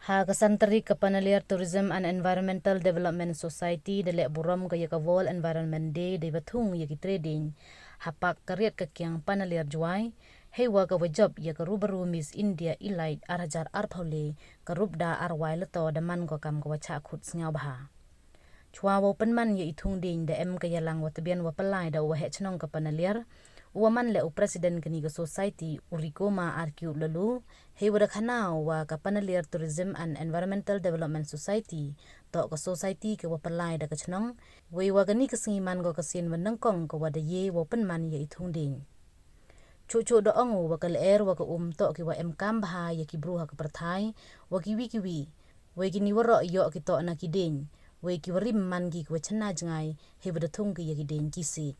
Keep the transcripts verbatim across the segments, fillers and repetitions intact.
Ha ka san tarik ka Panaliar Tourism and Environmental Development Society da leh burom ka ya ka World Environment Day da i wa thung ya ki tre dieñ ha park ka Riat ka Kiang Panaliar Jowai, hei wa ka wa jop ya ka Rubaru Miss India Elite ar hajar arphaw le, ka Rupda Arwai Leto da man ko kam ka wa chah khut sngewbha. Chwa wow pynman ya i thung dieñ da em ka yalang wa tbian wa pynlai da u waheh chnong ka Panaliar, u wa man leh u president kani ka society, u Rikoma Arkiu Lalu, hei wa da khana u wa ka Panaliar Tourism and Environmental Development Society toh ka society ka wa pynlai da ka chnong, wei wa kani ka sngi man ko ka sien wa nyngkong ka wa da ye wow pynman ya i thung dieñ. Chuh chuh da ong u wa ka lyer wa ka um toh ki wa em kam bha ya ki bru ha ka pyrthai, wa ki wi ki wi, wei kini waroh yoh ki toh na ki dieñ, wei ki wa rim man ki ki wa chna jngai, hei wa da thung ki ya ki dieñ ki siej.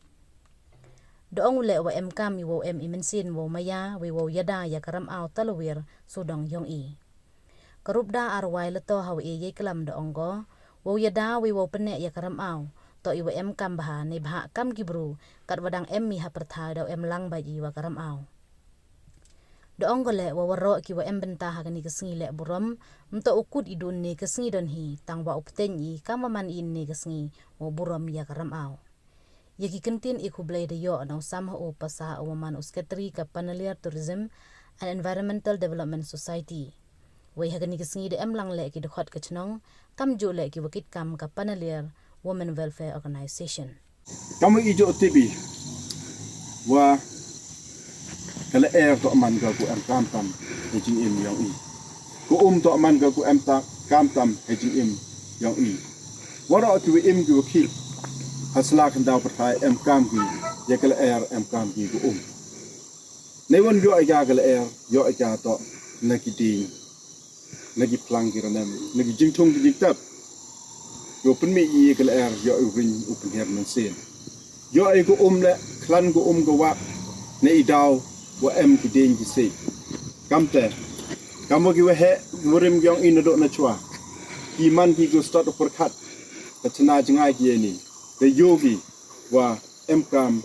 Da ong u leh wa em kam i wow em i mynsiem wow maya, wei wow yada ya ka ramaw talawir sodong yong i. Ka Rupda Arwai Leto ha wa e yei klam da ong ko, wow yada wei wow pynneh ya ka ramaw toh i wa em kam bha, neibhah kam ki bru kat wa dang em i ha pyrthai daw em lang bha i wa ka ramaw. Da ong ko leh wa waroh ki wa em bynta ha kani ka sngi leh burom, ym toh u kut i dun ne ka sngi don hi, tang wa u pteng i kam wa man i ne ka sngi wow burom ya ka ramaw. Ya ki kyntien i khublei da yoh na u Sam ha u Pasa u wa man u secretary ka Panaliar Tourism and Environmental Development Society. Wei ha kani ka sngi da em lang leh ki dkhot ka chnong, kam juh leh ki wa kit kam ka Panaliar Women Welfare Organization. Kam wa i joh tip i wa ka lyer toh man ka ku em kam tam hei jingim yong i. Ku um toh man ka ku em ta kam tam hei jingim yong i. Waroh ki wa im ki wa khih ha sla khyndaw pyrthai em kam ki ya ka lyer, em kam ki ku um. Nei wan yoh i ka ka lyer, yoh i ka toh na ki dieñ, na ki phlang ki ranem, na ki jingthung ki jingtep. Yow pynmih i ka lyer, yoh i u riñ u pynhiar mynsiem. Yoh i ka um leh khlan ka um ka wah na i daw wa em ki dieñ ki siej. Kamte, kam wa ki waheh wa rim yong i naduh na chwa, ki man ki ku stad u pyrkhat, ka chna jngai ki ya ini. Ka yoh ki wa em kam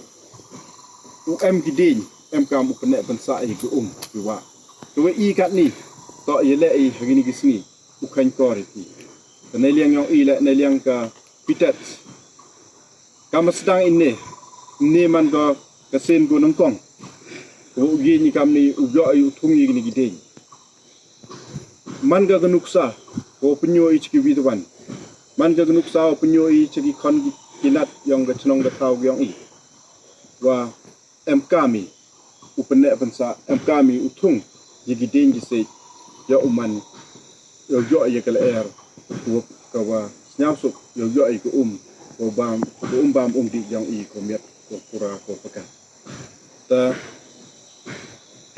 u em ki dieñ, em kam u pynneh pynsah i ka um ki wah. Ka wa i katni toh ya leh i ha kini ki sngi u kheiñ kor i ki. Ka neiliang yong i leh neiliang ka Pitet, kam wa sdang i ne, ne man ka ka sien ku nyngkong ka wa u ye ni kamni u yoh i u thung i kini ki dieñ. Man ka ka nuksa ka wa pynyoh i cha ki wi twan. Man ka ka nuksa wa pynyoh i cha ki khon ki, ki nat yong ka chnong ka thaw yong i. Wa em kam i u pynneh pynsah, em kam i u thung ya ki dieñ ki siej, yow u man, yow yoh ya ka lyer ka wa, ka wa sniawsuk, yow yoh i ka um, ka bam, ka um bam um dih yong i, ka miat, ka pura, ka pakan. Ta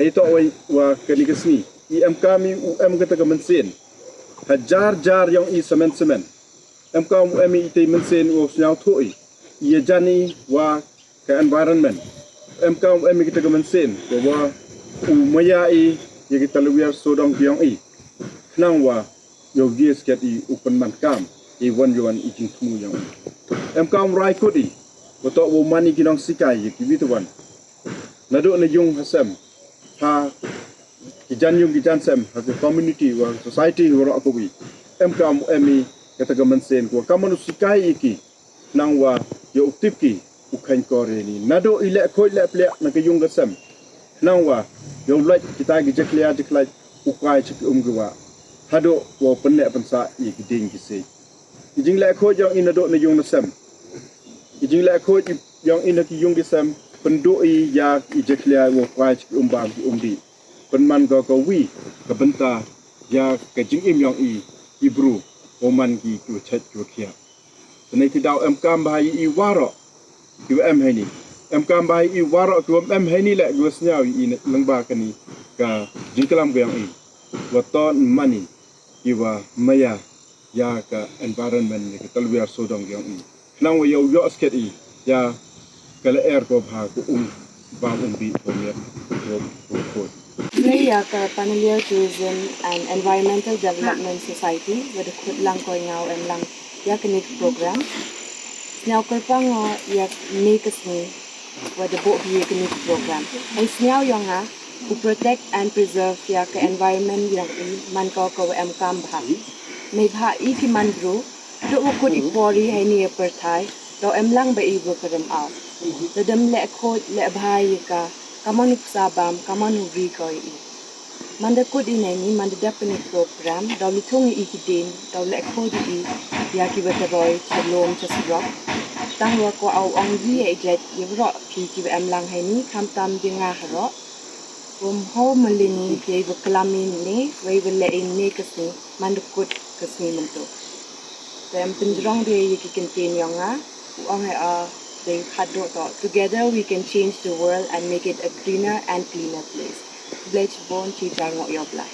hei toh wa, wa kani ka sngi i em kam i u em kata ka mynsiem ha jar jar yong i samen samen. Em kam u em i te mynsiem u sniawthuh i, i ya jan i wa ka environment. Em kam u em i kata ka mynsiem ka wa u maya i ya ki talawir sodong ki yong i. Khnang wa yow ye sket i u pynman kam i wan yow wan i jingthmu yong i. Em kam u rai kut i wa toh wow man i ki nongsikai ya ki wi twan. Naduh na yung ha sem, ha ki jan yung ki jan sem, ha ka community wa society waroh ka wi. Em kam u em i kata ka mynsiem ka wa kam man u sikai i ki khnang wa yow u tip ki u kheiñ kor ya ini. Naduh i leh khuid leh pliak na ka yung ka sem, khnang wa yow lait kita ki jakhlia jakhlait u kwai cha ki um ki wah. Haduh wow pynneh pynsah i ki dieñ ki siej. I jingleh khuid yong i naduh na yung na sem, i jingleh khuid yong i na ki yung ki sem, pynduh i ya i jakhlia wow kwai cha ki um bam ki um dih. Pynman ka ka wi ka bynta ya ka jingim yong i, i bru, wow man ki ki wa chait ki wa khiah. Te nei ti daw em kam bha ya i waroh ki wa em heini. Em kam bha ya i waroh ki wa em heini leh ki wa sniaw ya i lyngba kani ka jingklam ka yong i. Wa toh man i ki wa maya ya ka environment, ya ka talawir sodong yong i. Khnang wa yow yoh sket i ya ka lyer ka bha, ka um bam um dih, ka miat, ka khuid. Khublei ya ka Panaliar Tourism and Environmental Development Society wa da khut lang ko i nga u em lang ya kani ka program. Sniaw kyrpang o ya kani ka sngi wa da buh bha ya kani ka program. Hei sniaw yong nga U protect and preserve ya ka environment yong i man ko kawa emkaam bha. Neibhah i ki manbru, du wa kut i por i heini ya pyrthai, toh emlang ba i wa ka rymaw. Lada ym lehkhooid lehbha ya ka, kammon u psa baam, kammon u ri ko ya i. Manda kut i neini, manda dep ini program, daw lythung i ki dieñ, daw lehkhooid i ya kiwa taroi cha loom cha surok. Tangwa kwah u ong i ya i jait ya waroh phi kiwa emlang heini, khamtam ya nga haroh. Wym hoi mylli ni yeiwa klam i ynne, weiwa leh i ynne ka sngi, manda kut ka sngi mynta. Tæ em pynjrong de ya ki kyntien yong nga, u ong hei a, dei khaddooh toh, together we can change the world and make it a greener and cleaner place. Khublei chiboon, chi jar ngooh yow Blai.